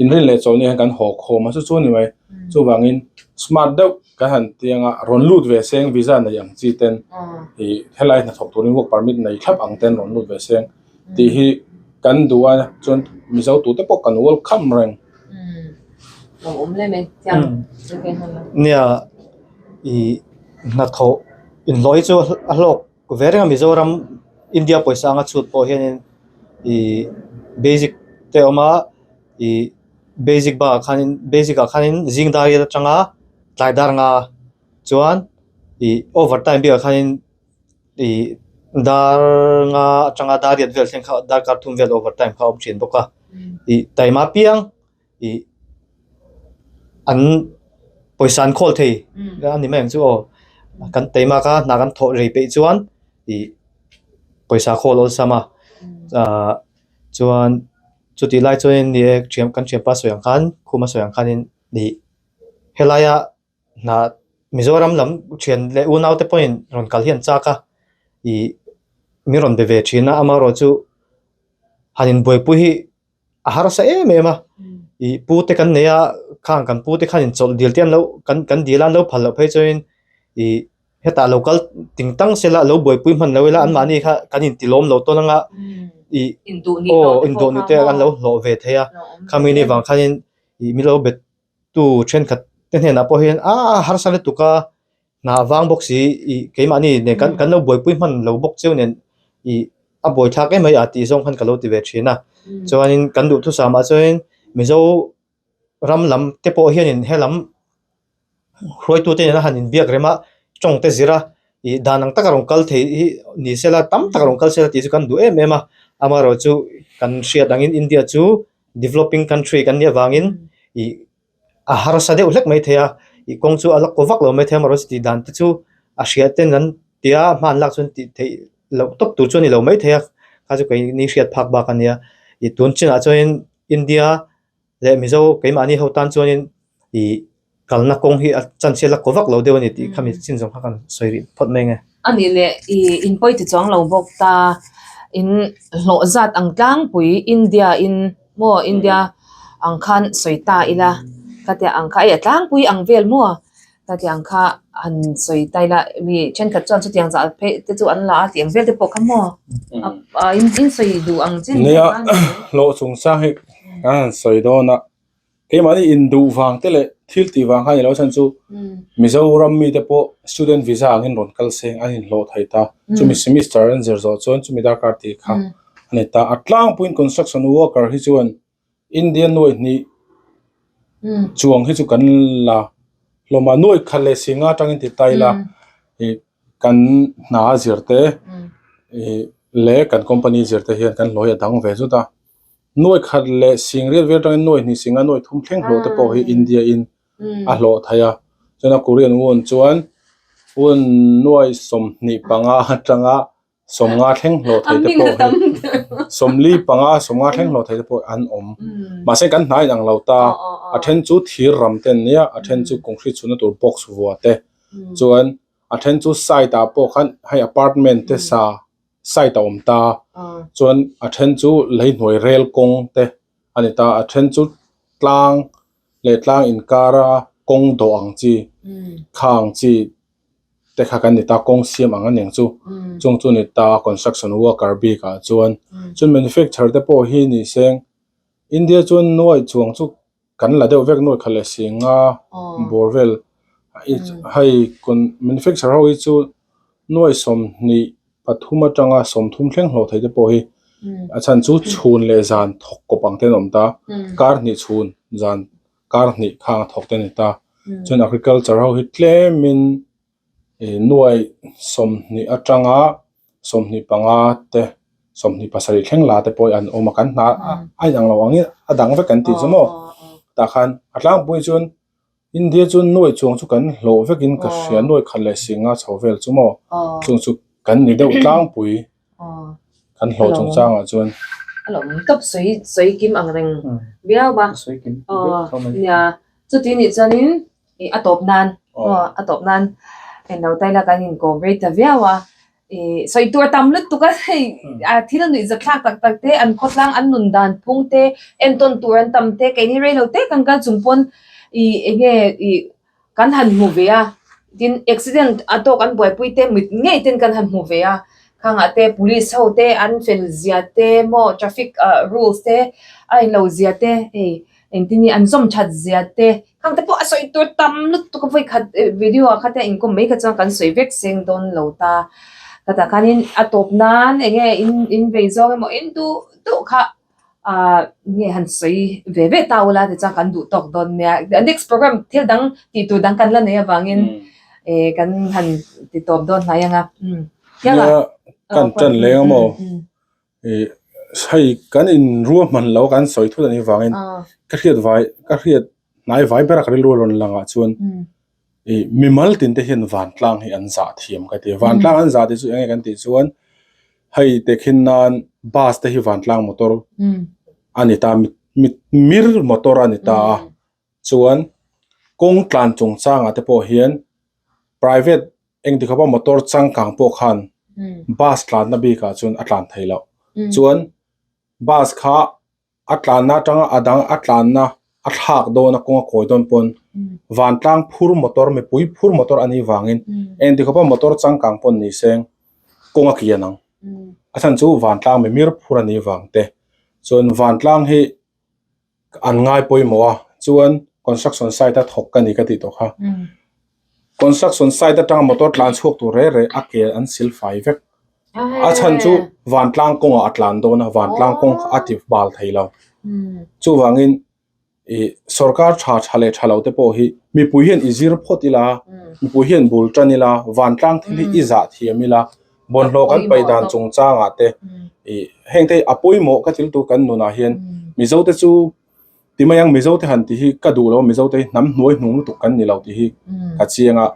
inrin leh chawlhni hian kan haw khawm a chu chu a ni mai chuvangin smart deuh kan han ti anga rawn lut ve seng visa nei ang chi ten ih helai hnathawk turin work permit nei thlap ang ten rawn lut ve seng tih hi. Kan duh a chuan Mizo tute pawh kan welcome reng. Nia ih hnathawh inhlawh hi chu a hlawk ve reng a Mizoram India pawisa anga chhut pawh hianin ih basic te a awm a ih basic bakah khanin basic ah khanin zing dar riat atanga tlai dar nga chuan ih over time bikah khanin. Ih dar nga atanga dar riat vel thleng kha darkar thum vel over time kha a awm thin bawk a ih taima piang ih an pawisa an khawl thei a ni mai ang chu aw kan taima kha hna kan thawh rei peih chuan ih pawisa khawl awlsam a ah chuan chutih lai chuan ni e thian kan thianpa sawi ang khan khuma sawi ang khanin ih helaia. Hna Mizoram lam thian leh unau te pawhin rawn kal hi an chak a, ih min rawn be ve thin a, amaherawhchu han inbuaipui hi a harsa em em a, ih pu te kan nei a, khang kan pu te khan inchawlh dil te an lo kan kan dil a an lo phal loh phei chuanin ih hetah lo kal ting tang sela lo buaipui hman lo ila anmahni kha kan intilawm lo tawn anga ih aw induh ni te an lo hlawh ve thei a, khami ni vang khanin ih min lo bet Tu thenkhat te hnenah pawh hian a harsa lutuk a hna vang bawk si ih keimahni nen kan kan lo buaipui hman lo bawk cheu nen ih a buaithlak em mai a tih zawng khan ka lo ti ve thin a chuanin kan duhthusam ah chuanin Mizo ram lam te pawh hianin helam hruaitute nena han inbiak rem a tawng te zir a ih dan ang taka rawn kal thei hi ni sela tam taka rawn kal sela tih chu kan duh em em a amaherawhchu kan hriat angin India chu Developing country kan nih avangin ih a harsa deuh hlek mai thei a, ih kawng chu a la kaw vak lo mai thei a amaherawhchu tih dan te chu a hriat ten an tia hman lak chuan tih theih loh tawp tur chu a ni lo mai thei a, kha chu keini hriat phak bak a nia. Ih tun chinah chuanin India leh Mizo keimahni ho tan chuanin ih Kalna kawng hi a chance la kaw vak lo deuh a ni tih kha mi chin zawng kha kan sawi rih phawt mai nge. A nih leh i inpawi ti chuang lo bawk ta, in hlawh zat ang tlangpui India in maw India ang khan sawi ta ila ka tia ang kha ei a tlangpui ang vel maw ka tia ang kha han sawi ta ila mi thenkhat chuan chutiang zah phei te chu an la a tih ang vel te pawh kha maw a in sawi duh ang chin Nia hlawh chungchang hi kan han sawi dawn a. Keimahni induh vang te leh thil tih vang kha a ni lo chhan chu Mizoram mite pawh student visa angin rawn kal se an inhlawh thei ta. Chumi semester an zir zawh chuan chumi darkar tih kha a ni ta. A tlangpuiin construction worker hi chuan India nuai hnih chuang hi chu kan la hlawm a, nuai khat leh singa atangin ti ta ila ih kan hna a zir te ih leh kan company zir te hian kan hlawh hi a dang ve zut a. Nuai khat leh sing riat vel atangin nuai hnih singa nuai thum thleng hlawh te pawh hi India in a hlawh thei a. Chuan a Korean won chuan won nuai 25 atanga 50 thleng hlawh thei te pawh hi 45 50 thleng hlawh thei te pawh an awm. Mahse kan hna inang lo ta a then chu thir ram te an nia a then chu concrete chhunna tur box vua te chuan a then chu site ah pawh khan hei apartment te sa site a awm ta chuan a then chu lei hnuai rel kawng te a ni ta a then chu tlang leh tlang inkara kawng dawh ang chi kha ang chi te kha kan ni ta kawng siam ang a ni ang chu chung chu a ni ta construction worker bik ah chuan chuan manufacture te pawh hi ni seng India chuan nuai chuang chu. Kan la deuh vek nuai khat leh si nga bawr vel hei manufacture ho hi chu nuai 23 atanga 30 thleng hlawh thei te pawh hi a chhan chu chhun leh zan thawk kawp ang te an awm ta kar hnih chhun zan kar hnih khang a thawk te a ni ta chuan agriculture ho hi tlemin Ih nuai 20 atanga 25 te 27 thleng la te pawh hi an awm a kan hna a inang lo ang in a dang vek kan tih chu maw tah khan a tlangpui chuan India chuan nuai chuang chu kan hlawh vek in ka hria nuai khat leh singa chho vel chu maw chung chu kan ni deuh tlangpui kan hlawh chungchang ah chuan. A lo awm tawp sawi sawi kim ang reng viau a nia chuti nih chuanin. Ih a tawp nan aw a tawp nan englo taila kan inkawm rei ta viau a ih sawi tur a tam lutuk a hei a thil nuih zat thlak tak tak te an khawtlang an nun dan phung te entawn tur an tam te keini rei lo te kan kal chung pawn ih eng nge ih kan han hmu ve a tin accident a tawk an buaipui te mit ngei ten kan han hmu ve a. Khangah te police ho te an fel zia te maw traffic ah rules te a inlo zia te hei engtin nge an zawm that zia te khang te pawh a sawi tur tam lutuk a vawikhat video ah kha te a inkawm mai kha chuan kan sawi vek seng dawn lo ta. Khatah khanin a tawp nan eng nge in in vei zawng emaw in duh duh kha ah nge han sawi ve ve ta ula tichuan kan duh tawk dawn nia. Next program thil dang tih tur dang kan la nei avangin eh kan han ti tawp dawn hnai ang a. Umm Nia kan tan leng a maw ih hei kan in ruahman lo kan sawi thut anih vangin ka hriat vai ka hriat hnai vai ber a ka rilru a rawn lang ah chuan ih mimal tin te hian vantlang hi an zah thiam ka ti a vantlang an zah tih chu eng nge kan tih chuan hei tehkhin nan bus te hi vantlang motor a ni ta mi mir motor a ni ta a chuan kawng tlan chungchangah te pawh hian private engti khawpa motor changkang pawh khan bus tlanna bikah chuan a tlan thei loh chuan bus kha a tlanna atanga a dang a tlanna a thlak dawn a kawng a kawi dawn pawn vantlang phur motor mipui phur motor a nih vangin engti khawpa motor changkang pawn ni seng kawng a kian ang a chhan chu vantlang mimir phur a nih vang te chuan vantlang hi an ngai pawimawh a chuan construction site a thawk ka ni ka tih tawh kha construction site atanga motor tlan chhuak tur reh reh a ke an sil fai vek a chhan chu vantlang kawngah a tlan dawn a vantlang kawng kha a ti bal thei lo chuvangin ih sorkar tha tha leh tha lo te pawh hi mipui hian i zir phawt ila mipui hian bul tan ila vantlang thil hi i zah thiam ila Bawlhhlawh kan paih dan chungchangah te ih heng te hi a pawimawh ka thil tur kan nunah hian Mizo te chu ti mai ang Mizo te han tih hi ka duh lo a Mizo te hi hnam hnuai hnung lutuk kan ni lo tih hi ka chiang a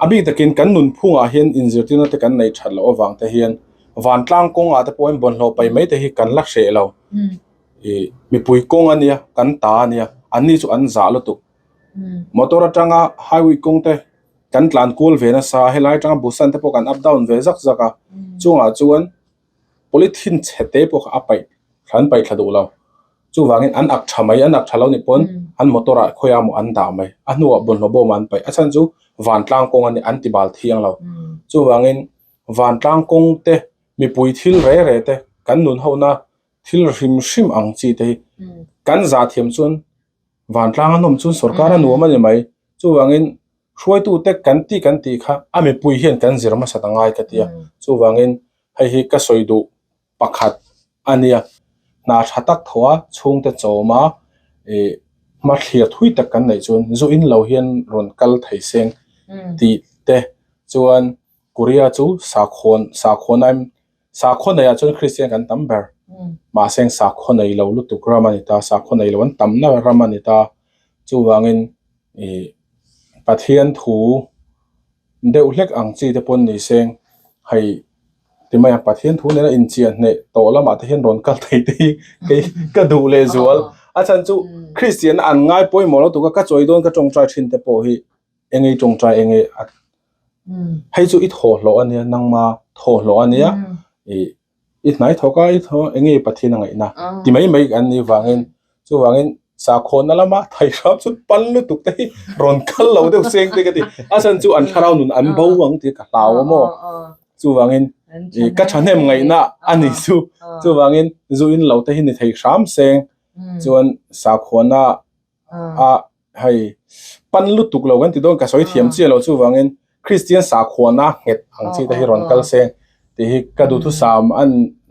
a bik takin kan nunphungah hian inzirtirna te kan neih that loh avang te hian vantlang kawngah te pawhin bawlhhlawh paih mai te hi kan la hreh lo ih mipui kawng a nia kan ta a nia anni chu an zah lutuk motor atanga highway kawng te. Kan tlan kual ve nasa a helai atanga Busan te pawh kan up down ve zak zak a chungah chuan polythene chhe te pawh kha a paih an paih thla duh lo chuvangin an ak tha mai an ak tha lo nih pawn an motor ah khawiah emaw an dah mai a hnuah bawlhhlawh bawmah an paih a chhan chu vantlang kawng a ni an ti bal thiang lo chuvangin vantlang kawng te mipui thil re re te kan nun ho na thil hrim hrim ang chi te hi kan zah thiam chuan vantlang a nawm chuan sorkar a nuam a ni mai chuvangin hruaitute kan tih kan tih kha a mipui hian kan zir hmasa ta ngai ka ti a chuvangin hei hi ka sawi duh pakhat a nia hna tha tak thaw a chhungte chawm a ih hma thlir thui tak kan neih chuan zu in lo hian rawn kal thei seng tih te chuan Korea chu sakhawn sakhawn a Sakhaw neiah chuan Kristian kan tam ber. Mahse sakhaw nei lo lutuk ram a ni ta, sakhaw nei lo an tamna ram a ni ta. Chuvangin ih Pathian thu deuh hlek ang chi te pawn ni seng hei ti mai ang Pathian thu nena inchiah hneh tawh lamah te hian rawn kal thei te hi kei ka duh leh zual. A chhan chu Kristian an ngai pawimawh lo tuk a, ka chawi dawn ka tawngtai thin te pawh hi eng ei tawngtai eng ei a hei chu i thawhhlawh a nia nangma thawhhlawh a nia ih i hnai thawk a i thaw eng nge Pathian a ngaihna ti mai mai an nih vangin chuvangin sakhawnna lama thaihram chu pan lutuk te hi rawn kal lo deuh seng te ka ti a chhan chu an thlarau nun an bo ang tih ka hlau a maw chuvangin ih ka thahnem ngaihna a ni chu chuvangin zu in lo te hi ni thei hram seng chuan sakhawnna a hei pan lutuk lo kan ti dawn ka sawi thiam chiah lo chuvangin Kristian sakhuana nghet ang chi te hi rawn kal se tih hi ka duhthusam a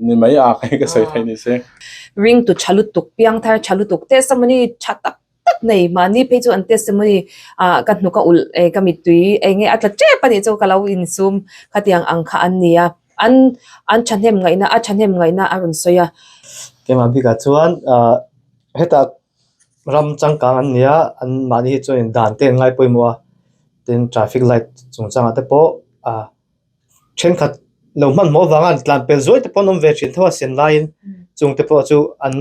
ni mai a hei ka sawi theih ni se. Ring tu tha lutuk piang thar tha lutuk testimony tha tak tak nei mahni phei chu an testimony ah ka hnuk a ulh eh ka mittui eng nge a tla tep a nih chu ka lo insum khatiang ang kha an ni a an an thahnem ngaihna a thahnem ngaihna a rawn sawi a. Keimah bikah chuan ah hetah ram changkang an ni a an mahni hi chuan dan te an ngai pawimawh a tin traffic light chungchangah te pawh ah thenkhat lo hmanhmawh avanga an tlan pel zuai te pawh an awm ve thin tho a sen laiin chung te pawh chu an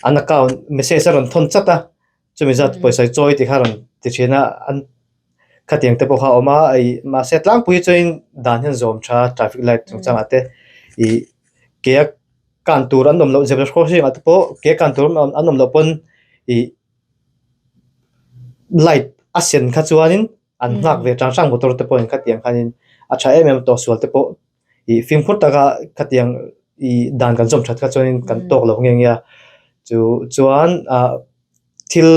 an account message a rawn thawn chat a chumi zat pawisa chawi tih kha a rawn ti thin a an khatiang te pawh kha a awm a ih mahse tlangpui chuanin dan hian zawm tha traffic light chungchangah te ih ke a kan tur an awm loh zebra crossing ah te pawh ke kan tur an awm loh pawn ih light a sen kha chuanin an nghak ve ṭang ṭang motor te pawhin khatiang khanin a ṭha em em a tawhsual te pawh. Ih fimkhur taka khatiang ih dan kan zawm that kha chuanin kan tawk lo nghe nghe a. Chu chuan ah thil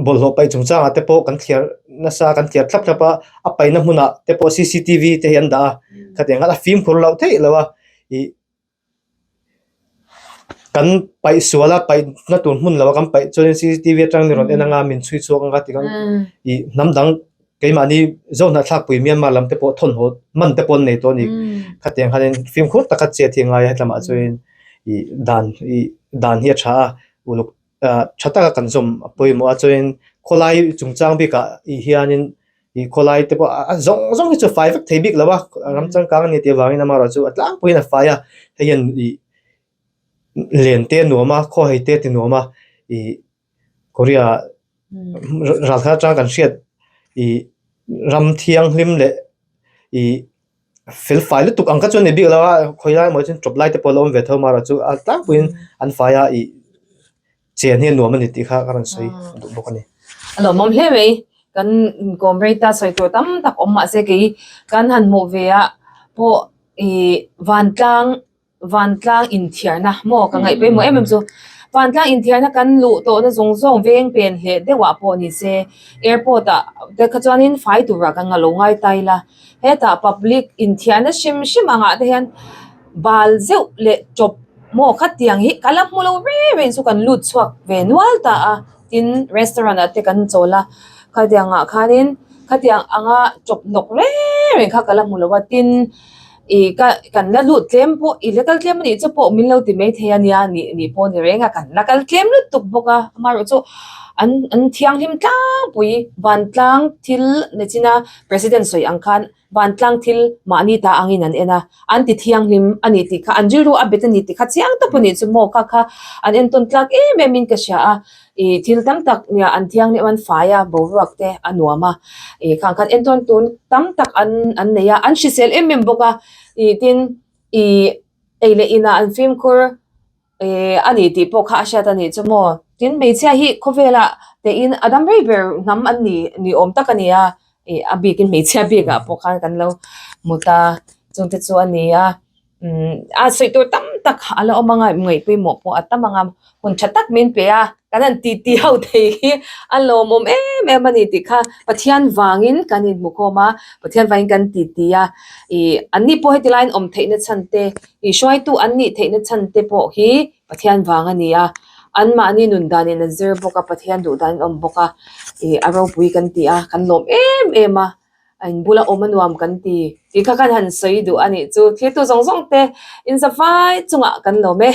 bawlhhlawh paih chungchangah te pawh kan thliar nasa kan thliar thlap thlap a, a paihna hmunah te pawh C_C_T_V te hi an dah a, khatiang khan a fimkhur loh theih loh a ih Kan paih sual a paih na tur hmun lo a kan paih chuan C_C_T_V atang ni rawn en anga min chhui chhuak anga tikhan ih hnam dang keimahni zo hnahthlak pui Myanmar lam te pawh thawnhaw man te pawh an nei tawh a ni. Khatiang khanin fimkhur taka chet hi a ngai a hetlamah chuan ih dan ih dan hi a tha a uluk ah tha taka kan zawm a pawimawh a chuanin khawlai chungchang bikah ih hianin ih khawlai te pawh a zawng zawng hi chu a fai vek thei bik lo a ram changkang a ni tih avangin amaherawhchu a tlangpuiin a fai a hei hian ih len te a nuam a khawhei te a ti nuam a ih Korea ralkhat atang kan hriat ih ram thianghlim leh ih fel fai lutuk ang kha chu a ni bik lo a khawi lai emaw chuan tawp lai te pawh a la awm ve tho amaherawhchu a tlangpuiin an fai a ih chen hi a nuam a ni tih kha ka rawn sawi duh bawk a ni. A lawmawm hle mai kan inkawm rei ta sawi tur tam tak awm mahse kei kan han hmuh ve a pawh ih vantlang Vantlang inthiarna maw ka ngaih pawimawh em em chu. Vantlang inthiarna kan luh tawhna zawng zawng veng pen hleh deuhah pawh ni se airport ah te kha chuanin fai turah kan nga lo ngai ta ila hetah public inthiarna hrim hrim angah te hian bal zeuh leh chawp maw khatiang hi ka la hmu lo reng reng chu kan lut chhuak ve nual ta a tin restaurant ah te kan chawl a khatiang ah khanin khatiang anga chawp hnawk reng reng kha ka la hmu lo a tin. Ih ka kan la lut tlem pawh i la kal tlem anih chu pawh min lo ti mai thei a nia nih nih pawh ni reng a kan la kal tlem lutuk bawk a amaherawhchu an an thianghlim tlangpui vantlang thil nichina president sawi ang khan vantlang thil mahni ta angin an en a an ti thianghlim a ni tih kha an rilru a bet a ni tih kha chiang tak anih chu maw kha kha an entawn tlak em em in ka hria a. Ih thil tam tak nia an thianghlim an fai a boruak te a nuam a ih khang khan entawn tun tam tak an an nei a an hrisel em em bawk a ih tin ih ei leh inah an fimkhur ih a ni tih pawh kha a hriat a nih chu maw tin hmeichhia hi khawvelah tein a dam rei ber hnam an ni ni awm tak a ni a ih a bikin hmeichhia bikah pawh khan kan lo hmu ta chungte chu a ni a. Umm a sawi tur tam tak a la awm anga ngaih pawimawh pawh a tam anga hun tha tak min pe a kan han ti ti ho thei hi a lawmawm em em a ni tih kha Pathian vangin kan inhmu khawm a Pathian vangin kan ti ti a ih an ni pawh heti laiin awm theihna chhan te ih hruaitu an nih theihna chhan te pawh hi Pathian vang a ni a anmahni nun danin an zir bawk a Pathian duh danin a awm bawk a ih a ropui kan ti a kan lawm em em a. A in bula awm a nuam kan ti tih kha kan han sawi duh a nih chu. Thirtu zawng zawng te in za vai chungah kan lawm e.